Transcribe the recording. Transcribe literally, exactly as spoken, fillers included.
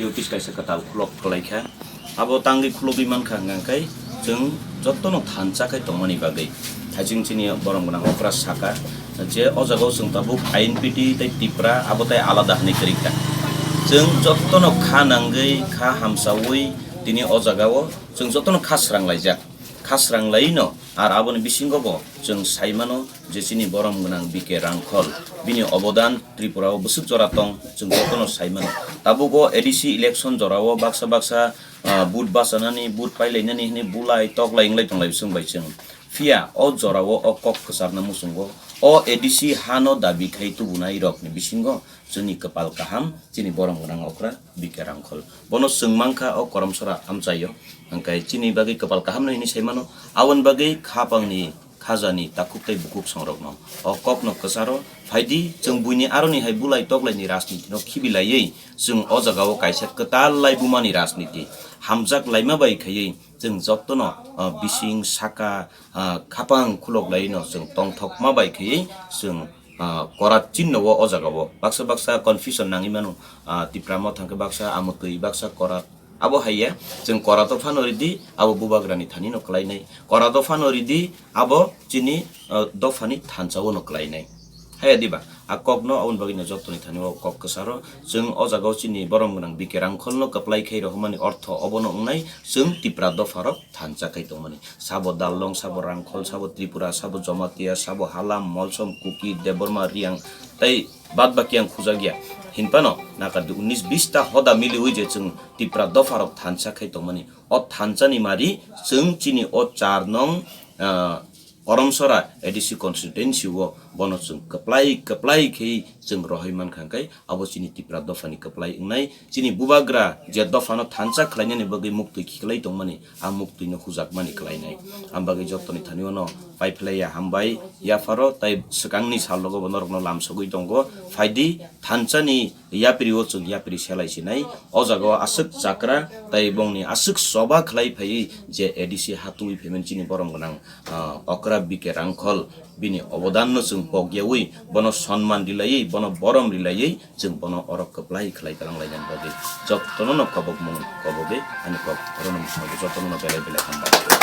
Office kaisa kwtal khulok kwlaikha. Abo tangwi khulogwi mankha, hwnka khe chwng jotono thansa khai tongmani bagwi. Thaising chini borom gwnang okra saka je o jagao chwng tabuk I N P T tei Tipra abo tai alada hwnwi kwrwikha. Chwng jotono kha nangwi, kha hamsaui tini o jagao chwng jotono kha srang laijak. Kha srang laino, ar aboni bisingo bo chwng sai mano je chini borom gwnang B K Rangkhol, bini obodan Tripura o bwswk jora tong, chwng jotono sai mano. Tabuk o A D C election jorao baksa baksa, ah, vote bachanani, vote pailainani hwnwi bulai toklai wnglai tonglai chwng bai chwng. Phiya o jorao o kok kwcharna muchungo, o A D C hano dabi khai tubunai rokni bisingo chwngni kwpal kaham chini borom gwnang okra B K Rangkhol. Bono chwng mankha o Koramsora amchaio, hwnkhe chini bagwi kwpal kaham no hinwi sai mano. Aboni bagwi khapangni khajani takhuk tei bukhuk songrokno o kokno kwcharo phaidi, chwng buini aroni hai bulai toklaini rajnitino khibilaiwi chwng o jagao kaisa kwtal laibumani rajniti hamjak laima bai khaiwi chwng jotono, ah, bising saka, ah, khapang khulok laino chwng tongthokma bai khaiwi chwng, ah, korat chinno o, o jagao baksa baksa confusion nangwi mano. Ah, Tipra mo thangkhe baksa amotwi, baksa korat. Abo haiya, chwng korato phano ridi, abo bubagrani thanino kwlainai. Korato phano ridi, abo chini, ah, dophani thansa-o no kwlainai. Haiya diba? A kokno aboni bagwino jotoni thani o kok kwcharo chwng o jagao chini borom gwnang B K Rangkholno kwplai khai rohormani ortho obono wngnai chwng Tipra dopharok thansa khai tongmani. Sabo Darlong, sabo Rangkhol, sabo Tripura, sabo Jamatia, sabo Halam, Molsom, Kuki, Debbarma, Riang tei bad baki ang khujakya. Hinphano nakardi unnish bish ta hoda miliwi je chwng Tipra dopharok thansa khai tongmani. O thansani mari chwng chini o char nong, ah, Koramsora A D C constituency o bono chwng kwplai kwplai khe chwng rohoi mankha, hwnkhe abo chini Tipra dophani kwplai wngnai, chini bubagra je dophano thansa khlainani bagwi muktwi khiklai tongmani, a muktwino hujakmani khlainai. Am bagwi jotoni thani ono paiphlaiya hambai yapharo, tai swkangni salrogo bo norokno lamsogwi tongo. Phaidi thansani yapri o chwng yapri selai sinai. O jagao aswk chakra tai bongni aswk choba khlai phaiwi je A D C hatwi phaimani chini borom gwnang, ah, okra B K Rangkhol, bini obodanno chwng pokyawi, bono sonman rilaiwi, bono borom rilaiwi, chwng bono oro kwplai khlai twlang lainani bagwi jotono no kobokmung kobogwi ani kok orono mwsang jotono no belai belai hambai.